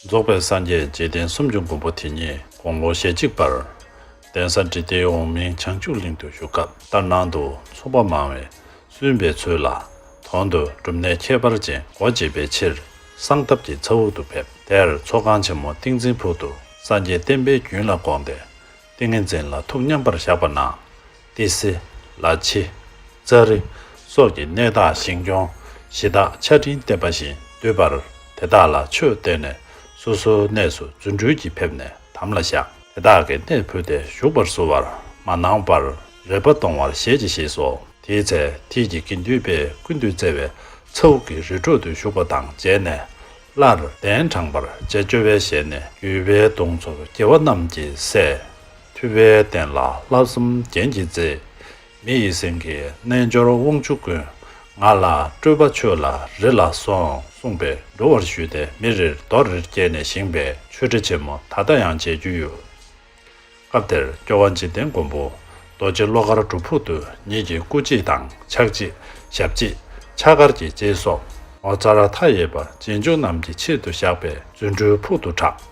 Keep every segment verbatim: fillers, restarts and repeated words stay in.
རྫོགས་པའི་སངས་རྒྱས་འཇིག་རྟེན་སུམ་ཅུ་མགོན་པོ་དེ་ཉིད་དགུང་ལོ་ཞེ་གཅིག་པར། གདན་ས་འབྲི་སྟེང་འོག་མིན་བྱང་ཆུབ་གླིང་དུ་བཞུགས་སྐབས། ལྟར་སྣང་དུ་ཚོགས་པ་མང་བས་བསུས་པའི་ཚུལ་ལ། དོན་དུ་སྒྲུབ་གནས་ཁྱད་པར་ཅན་སྒོ་འབྱེད་པའི་ཕྱིར། གསང་སྟབས་ཀྱི་ཚ་འུར་དུ་ཕེབས། དེར་ཚོགས་ཁང་ཆེན་མོ་ཏིང་འཛིན་ཕུག་ཏུ་སངས་རྒྱས་བསྟན་པའི་རྒྱུན་ལ་དགོངས་ཏེ། ཏིང་ངེ་འཛིན་ལ་ཐུགས་མཉམ་པར་བཞག་པ་ན། ཏི་སེ། ལ་ཕྱི། ཙཱ་རི། སོགས་ཀྱི་གནས་བདག་ཞིང་སྐྱོང་གཞི་བདག་ཆར་སྤྲིན་བསྟན་པ་བཞིན་འདུས་པར། དེ་དག་ལ་ཆོས་བསྟན་ནས། སོ་སོའི་གནས་སུ་རྫུ་འཕྲུལ་གྱིས་ཕེབས་ནས་དམ་ལ་བཞག། དེ་དག་གི་གནས་ཕུད་དེ་བཞུགས་པར་གསོལ་བར་མ་གནང་བར་རེ་བ་གཏོང་བར་ཞལ་གྱིས་བཞེས་སོ། དེའི་ཚེ་ཐིག་གི་དགེ་འདུན་པས་ཀུན་ཏུ་བརྩེ་བའི་ཚ་འུར་གྱི་རི་ཁྲོད་དུ་བཞུགས་པ་དང་མཇལ་ནས། སླར་གདན་དྲངས་པར་བྱ་སྤྱོད་པའི་ཞལ་ནས། བརྒྱུད་པའི་གདུང་ཚོགས་རྒྱལ་བ་རྣམས་ཀྱི་སྲས། ཐུབ་པའི་གདན་ལ་བསླབ་གསུམ་རྒྱན་གྱིས་མཛེས། མི་ཡི་སེང་གེ་རྣལ་འབྱོར་དབང་ཕྱུག་ཀུན། ང་ལ་སྤྲོད་པ་ཆོས་ལ་རེ་ལ་གསུངས། གསུངས་པས་འགྲོ་བར་ཞུས་ཏེ་མི་རེར་རྡོ་རེར་བསྐྱལ་ནས་བཞེངས་པའི་ཆོས་ཁྲི་ཆེན་མོ་ད་ལྟ་ཡང་མཇལ་རྒྱུ་ཡོད། སྐབས་དེར་སྐྱོབ་པ་འཇིག་རྟེན་མགོན་པོ་རྡོ་རྗེ་གློ་དཀར་སྒྲུབ་ཕུག་ཏུ་ཉིད་ཀྱི་སྐུ་གཅིག་དང་ཕྱག་གཅིག་ཞབས་གཅིག་ཕྱག་དཀར་གྱི་རྗེས་སོགས་ངོ་མཚར་མཐའ་ཡས་པ་རྗེས་འཇུག་རྣམས་ཀྱི་ཆེད་དུ་བཞག་པའི་རྫུ་འཕྲུལ་ཕུལ་དུ་གྲགས།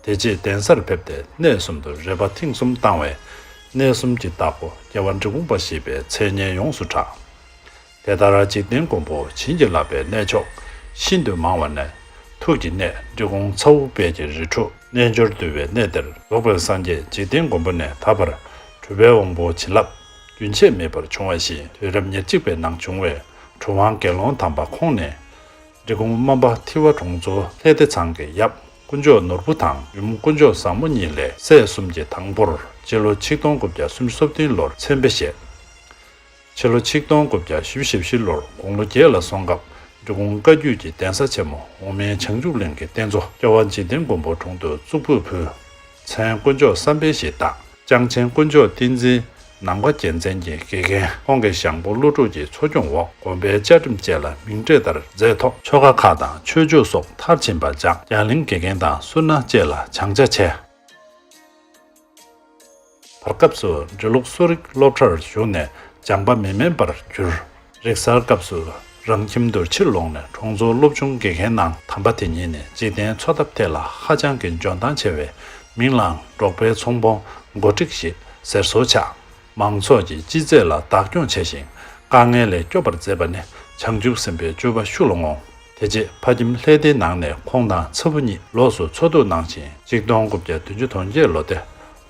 དེ་རྗེས་གདན་སར་ཕེབས་ཏེ་གནས་གསུམ་དུ་རས་པ་ཐེངས་གསུམ་བཏང་བས། གནས་གསུམ་གྱི་བདག་པོ་རྒྱལ་བ་འབྲི་གུང་པ་ཞེས་པའི་མཚན་སྙན་ཡོངས་སུ་གྲགས། དེ་ལྟར་འཇིག་རྟེན་མགོན་པོ་བྱིན་གྱིས་བརླབས་པའི་གནས་མཆོག་ཤིན་ཏུ་མང་བ་ནས། ཐུགས་ཀྱི་གནས་འབྲི་གུང་ཚ་འུར་དཔལ་གྱི་རི་ཁྲོད་རྣལ་འབྱོར་འདུ་བའི་གནས་འདིར་རྫོགས་པའི་སངས་རྒྱས་འཇིག་རྟེན་མགོན་པོ་ནས་ད་བར་གྲུབ་པའི་དབང་པོ་བྱིན་རླབས་རྒྱུན་ཆད་མེད་པར་བྱུང་བ་བཞིན། དུས་རབས་ཉེར་གཅིག་པའི་ནང་བྱུང་བའི་གྲུབ་དབང་དགེ་སློང་དམ་པ་ཁོང་ནས། འབྲི་གུང་སྨན་པ་ཐི་བ་གྲོང་ཚོ་ལྷས་སྡེ་ཚང་གི་ཡབ་དཀོན་མཆོག་ནོར་བུ་དང་ཡུམ་དཀོན་མཆོག་བཟང་མོ་གཉིས་ལས་སྲས་གསུམ་གྱི་དང་པོར་སྤྱི་ལོ་ཆིག་སྟོང་དགུ་བརྒྱ་སུམ་ཅུ་སོ་བདུན་ལོར་མཚན་ཕབ་བཞེས། ཕྱི་ལོ་ཆིག་སྟོང་དགུ་བརྒྱ་བཞི་བཅུ་ཞེ་བཞི་ལོར་དགུང་ལོ་བརྒྱད་ལ་སོན་སྐབས་འབྲི་གུང་བཀའ་བརྒྱུད་ཀྱི་གདན་ས་ཆེན་མོ་འོག་མིན་བྱང་ཆུབ་གླིང་གི་རྟེན་གཙོ་སྐྱོབ་པ་འཇིག་རྟེན་མགོན་པོའི་དྲུང་དུ་གཙུག་ཕུད་ཕུལ། མཚན་དཀོན་མཆོག་བསམ་འཕེལ་ཞེས་བཏགས། ལྕང་ཆེན་དཀོན་མཆོག་བསྟན་འཛིན་ནམ་མཁའ་རྒྱལ་མཚན་གྱི་དགེ་རྒན་ཁོང་གི་ཞང་པོ་ཀླུ་སྒྲུབ་ཀྱི་འཚོ་སྐྱོང་འོག་དགོན་པའི་བཅའ་ཁྲིམས་བཅས་ལ་མིང་འབྲས་ལྟར་མཛད་ཐོག་ཆོ་ག་ཁག་དང་ཆོས་སྤྱོད་སོགས་མཐར་ཕྱིན་པ་སྦྱངས། རྒྱང་གླིང་དགེ་རྒན་དང་བསོད་ནམས་བཅས་ལ་སྦྱང་བྱ་བྱས། བར་སྐབས་སུ་འབྲི་ལུགས་གསོ་རིག་སློབ་གྲྭར་ཞུགས་ནས་སྦྱངས་པ་མི་དམན་པར་གྱུར། རིག་གསར་སྐབས་སུ་རང་ཁྱིམ་དུ་ཕྱིར་ལོག་ནས་གྲོང་ཚོར་སློབ་ཆུང་དགེ་རྒན་གནང་། དམ་པ་དེ་ཉིད་ནས་འཇིག་རྟེན་འཚོ་ཐབས་ཐད་ལ་ཧ་ཅང་གི་འཇོན་ཐང་ཆེ་བས་མིང་ལའང་འབྲོག་པའི་ཚོང་དཔོན་མགོ་ཁྲིད་ཞེས་ཟེར་སྲོལ་ཆགས། མང་ཚོགས་ཀྱི་སྤྱི་ཚེས་ལ་བདག་སྐྱོང་བྱས་ཤིང་དཀའ་ངལ་ལས་སྐྱོབ་པར་མཛད་པ་ནི་བྱང་ཆུབ་སེམས་དཔའི་སྤྱོད་པ་ཤུགས་ལ་འོང་། དེ་རྗེས་ཕ་ཁྱིམ་ལྷས་སྡེའི་ནང་ནས་ཁོང་དང་ཚ་བོ་གཉིས་ལོགས་སུ་འཚོ་སྡོད་གནང་ཞིང་། ཆིག་སྟོང་དགུ་བརྒྱ་བདུན་ཅུ་དོན་བརྒྱད་ལོ་སྟེ་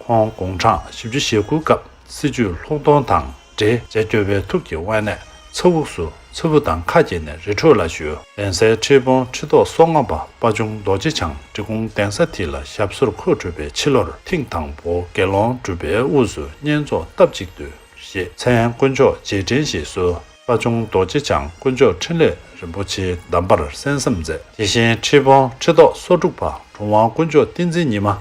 ཁོང་དགུང་གྲངས་བཞི་བཅུ་ཞེ་དགུ་སྐབས་སྲིད་བྱུས་ལྷུག་གཏོང་དང་འབྲེལ་བྱ་སྐྱོབ་པའི་ཐུགས་ཀྱི་དབང་ནས་ཚ་འུར་སུ་ཚ་བོ་དང་ཁ་གྱེས་ནས་རི་ཁྲོད་ལ་བཞུད། གདན་སའི་ཁྲི་དཔོན་ཁྲི་ཐོག་སོ་ལྔ་པ་དཔའ་ཆུང་རྡོ་རྗེ་འཆང་འབྲི་གུང་གདན་ས་དེ་ལ་ཞབས་སོར་འཁོད་གྲུབ་པའི་ཕྱི་ལོར་ཐེངས་དང་པོ་དགེ་སློང་གྲུབ་པའི་དབུས་སུ་བསྙེན་རྫོགས་སྟབས་གཅིག་ཏུ་བཞེས། མཚན་དཀོན་མཆོག་རྗེས་དྲན་ཞེས་གསོལ། དཔའ་ཆུང་རྡོ་རྗེ་འཆང་དཀོན་མཆོག་འཕྲིན་ལས་རིན་པོ་ཆེའི་གདམས་པར་གསན་བསམ་མཛད། དེ་བཞིན་ཁྲི་དཔོན་ཁྲི་ཐོག་སོ་དྲུག་པ་གྲུབ་དབང་དཀོན་མཆོག་བསྟན་འཛིན་ཉི་མ་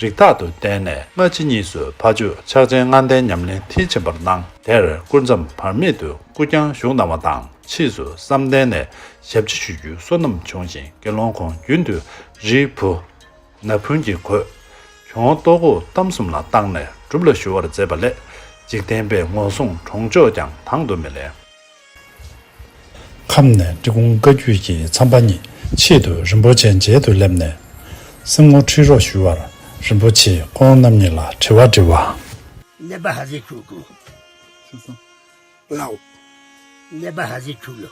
རིགས་བདག་ཏུ་བསྟེན་ནས་སྔ་ཕྱི་གཉིས་སུ་ཕ་ཇོ་ཕྱག་ཆེན་ལྔ་ལྡན་ཉམས་ལེན་མཐིལ་ཕྱིན་པར་གནང་། དེར་སྐུ་མཚམས་བར་མེད་དུ་སྐུ་རྐྱང་བཞུགས་གནང་བ་དང་། ཕྱིས་སུ་བསམ་གཏན་ནས་ཞབས་ཕྱི་ཞུ་རྒྱུའི་བསོད་ནམས་བྱུང་ཞིང་། དགེ་སློང་ཁོང་རྒྱུན་དུ་རིའི་བུ། ན་བུན་གྱི་གོས། གྱོང་ལྟོ་གོས་གཏམ་གསུམ་ལ་བཏགས་ནས་སྒྲུབ་ལ་ཞུ་བར་མཛད་པ་ལས་འཇིག་རྟེན་པའི་ངོ་སྲུང་གྲོང་ཆོག་ཀྱང་དང་དུ་མི་ལེན། ཁམས་ནས་འབྲི་གུང་བཀའ་བརྒྱུད་ཀྱི་མཚམས་པ་གཉིས་ཆེད་དུ་རིན་པོ་ཆེ་མཇལ་དུ་སླེབས་ནས། སེམས་ངོ་ཁྲིད་རོགས་ཞུ་བར་རིན་པོ་ཆེས་ཁོང་རྣམ་གཉིས་ལ་དྲི་བ་དྲི་བ། ནེ་པ་ཧ་ཟི་ཆུ་ཀུ། ལའོ། ནེ་པ་ཧ་ཟི་ཆུ་ལོ།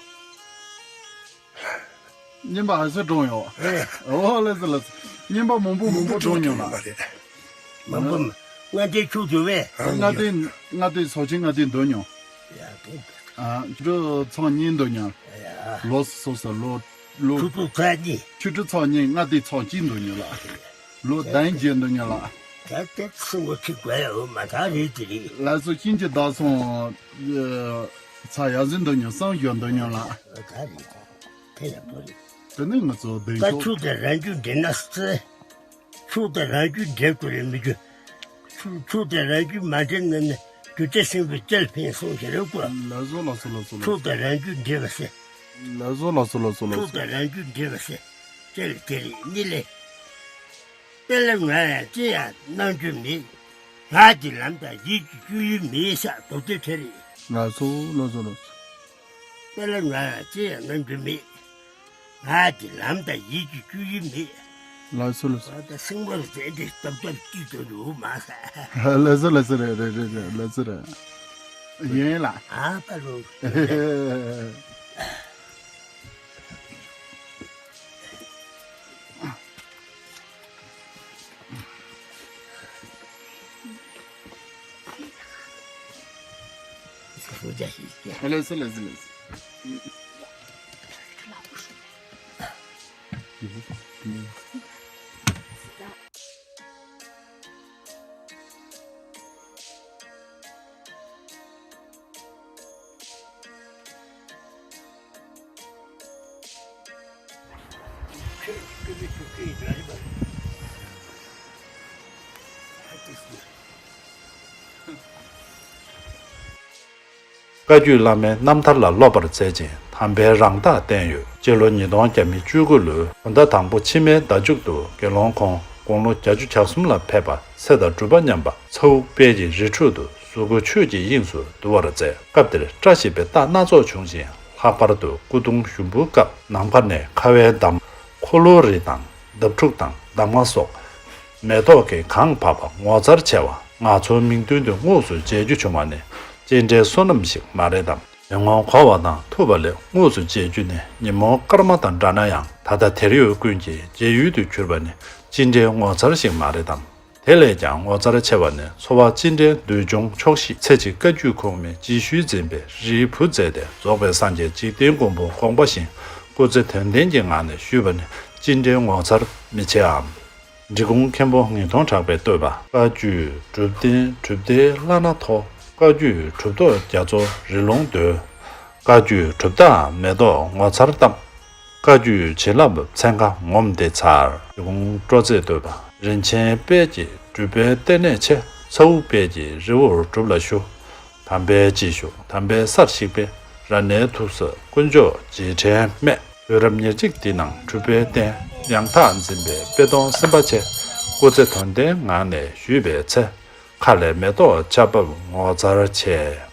ཉིན་པ་ཧ་སི་གྲོངས་ཡོང་། ཨེ། ཨོ་ལེ་སི་ལེ་སི། ཉིན་པ་མང་པོ་མང་པོ་གྲོངས་མྱོང་ལ། མང་པོ་མ། ང་དེ་ཆུ་དུ་བས། ང་དེ་ང་དེ་སོ་ཆེན་ང་དེ་འདོན་མྱོང་། ཡ་དེ། ཨ་ཁྱོད་ཚང་གཉིས་འདོན་མྱོང་། ཡ། ལོ་སོ་སོ་ལོ་ལོ། ཆུ་དུ་ཚང་གཉིས། ཆུ་དུ་ཚང་གཉིས་ང་དེ་ཚང་གཅིག་འདོན་མྱོང་ལ། ལོ་བདུན་བརྒྱད་འདོན་མྱོང་ལ། ད་དེ་སུ་ངོ་ཁྲིད་དགོས་ཡ་འོ་མ་ད་རེད་དེ་རེད། ལ་སོ་ཤིན་གྱི་བདག་སོང་། ཚ་ཡ་ཟི་འདོན་མྱོང་སང་ཞོ་འདོན་མྱོང་ལ། ད་རེད། དེ་ལ་པོ་རེད། དེ་ནི་ང་ཚོ་བདེན་ད་ཤོག་ཆུ་དེ་རང་རྒྱུད་འདྲེན་ན་སྲིད། ཆུ་དེ་རང་རྒྱུད་འདྲེན་དགོས་རེད་མི་རྒྱུ། ཆུ་ཆུ་དེ་རང་རྒྱུད་མ་འདྲེན་ན་ནི་རྒྱུ་ཆ་སྲིན་པོའི་རྩལ་ཕན་སོང་ཞེས་རེད་གོ། ལགས་སོ་ལགས་སོ་ལགས་སོ་ཆུ་ལགས་སོ། དེ་རང་རྒྱུད་འདྲེན་པ་སྲིད། ལགས་སོ་ལགས་སོ་ལགས་སོ་ཆུ་ལགས་སོ། དེ་རང་རྒྱུད་འདྲེན་པ་སྲིད། རྩལ་དེ་རེད་ནི་ལས། དཔེ་ལ་ང་ཡང་ཅི་ཡང་གནང་རྒྱུ་མེད། ང་གི་ལམ་དང་ཡིད་ཀྱི་སྤྱོད་ཡུལ་མེད་ཤག་རྡོ་རྗེ་ཁྲེ་རེད། ལགས་སོ་ལགས་སོ་ལགས་སོ། དཔེ་ལ་ང་ཡང་ཅི་ཡང་གནང་རྒྱུ་མེད། ང་གི་ལམ་དང་ཡིད་ཀྱི་སྤྱོད་ཡུལ་མེད། ལགས་སོ་ལགས་སོ། ད་སེང་མོར་བྱས་ཏེ་སྟབས་སྟབས་ཀྱིས་འགྲོ་རུ་མ་ཟ། ལགས་སོ་ལགས་སོ། རེད་རེད་རེད་རེད། ལགས་སོ་རེད། ཡིན་ལ། ཨ་པ་རུ། ལགས་སོ་ལགས་སོ་ལགས་སོ། བཀའ་བརྒྱུད་བླ་མའི་རྣམ་ཐར་ལ་སློབ་པར་མཛད་ཅིང་དམ་པའི་རང་རྟགས་བསྟན་ཡོད། སྤྱི་ལོ་ཉིས་སྟོང་བརྒྱ་མེད་བཅུ་དགུ་ལོའི་བོད་ཟླ་དང་པོ་ཕྱི་མའི་ཟླ་མཇུག་ཏུ་དགེ་སློང་ཁོང་དགུང་ལོ་བརྒྱད་ཅུ་གྱ་གསུམ་ལ་ཕེབས་པ། ཚེ་དང་སྒྲུབ་པ་མཉམ་པ་ཚ་འུག་དཔལ་གྱི་རི་ཁྲོད་དུ་གཟུགས་སྐུ་ཆོས་ཀྱི་དབྱིངས་སུ་བསྡུ་བར་མཛད། སྐབས་དེར་བཀྲ་ཤིས་པའི་རྟགས་སྣ་ཚོགས་བྱུང་ཞིང་། ལྷག་པར་དུ་སྐུ་གདུང་ཞུགས་འབུལ་སྐབས་ནམ་མཁའ་ནས་ཁ་བའི་འདམ། འཁོར་ལོའི་རི་དང་འདབ་འཁྲུག་དང་འདབ་ལྔ་སོགས་མེ་ཏོག་གིས་གང་བབས་པ་ངོ་མཚར་ཆེ་བ། ང་ཚོའི་མིག་མདུན་དུ་དངོས་སུ་མཇལ་རྒྱུ་བྱུང་བ་ནི་ཅི་འདྲའི་བསོད་ནམས་ཤིག་མ་རེད་དམ། མི་ངོ་གོ་བ་དང་ཐུབ་པ་ལས་དངོས་སུ་མཇལ་རྒྱུ་ནི་ཉིན་མོ་སྐར་མ་དང་འདྲ་ན་ཡང་། ད་ལྟ་དེར་ཡོད་ཀུན་གྱི་མཇལ་ཡུལ་དུ་གྱུར་པ་ནི་ཅི་འདྲའི་ངོ་མཚར་ཞིག་མ་རེད་དམ། དེ་ལས་ཀྱང་ངོ་མཚར་ཆེ་བ་ནི། འཚོ་བ་ཅི་འདྲའི་འདོད་འབྱུང་ཆོག་ཤེས། ཚེ་གཅིག་བཀའ་བརྒྱུད་གོང་མའི་རྗེས་ཤུལ་འཛིན་པའི་རིའི་བུ་མཛད་དེ་རྫོགས་པའི་སངས་རྒྱས་འཇིག་རྟེན་མགོན་པོ་དགོངས་པ་བཞིན་སྐུ་ཚེ་དོན་ལྡན་གྱི་ངང་ནས་བཞུགས་པ་ནི་ཅི་འདྲའི་ངོ་མཚར་མི་ཆེའམ། འབྲི་གུང་མཁན་པོ་ངེས་དོན་གྲགས་པས་བསྟོད་པ། བཀའ་བརྒྱུད་གྲུབ་བརྟན་གྲུབ་བརྟན་བླ་ན་མཐོ། བཀའ་བརྒྱུད་གྲུབ་ཐོབ་རྒྱ་མཚོ་རི་ལུང་བརྡོལ། བཀའ་བརྒྱུད་གྲུབ་རྟགས་མེ་ཏོག་ངོ་མཚར་གཏམས། བཀའ་བརྒྱུད་བྱིན་རླབས་ཚན་ཁ་ངོམས་ཏེ་མཚར། འབྲི་གུང་སྤྲོ་ཚེས་བསྟོད་པ། རིན་ཆེན་དཔལ་གྱི་སྒྲུབ་པའི་རྟེན་གནས་ཆེ། ཚ་འུག་དཔལ་གྱི་རི་བོར་སྒྲུབ་ལ་ཞུ། དམ་པའི་རྗེས་ཤུལ་དམ་པའི་སར་གཤེགས་པའི། ར་ནའི་ཐུག་ས་དཀོན་མཆོག་རྗེས་དྲན་སྨད། དུས་རབས་ཉེར་གཅིག་འདི་ནང་གྲུབ་པའི་རྟེན་ཡང་དག་འཛིན་པའི་དཔེ་སྟོང་སེམས་དཔའ་ཆེ། སྐུ་ཚེ་དོན་ལྡན་ངང་ནས་བཞུགས་པའི་ཚེ། མཁའ་ལས་མེ་ཏོག་ཆར་བབས་ངོ་མཚར་ཆེ།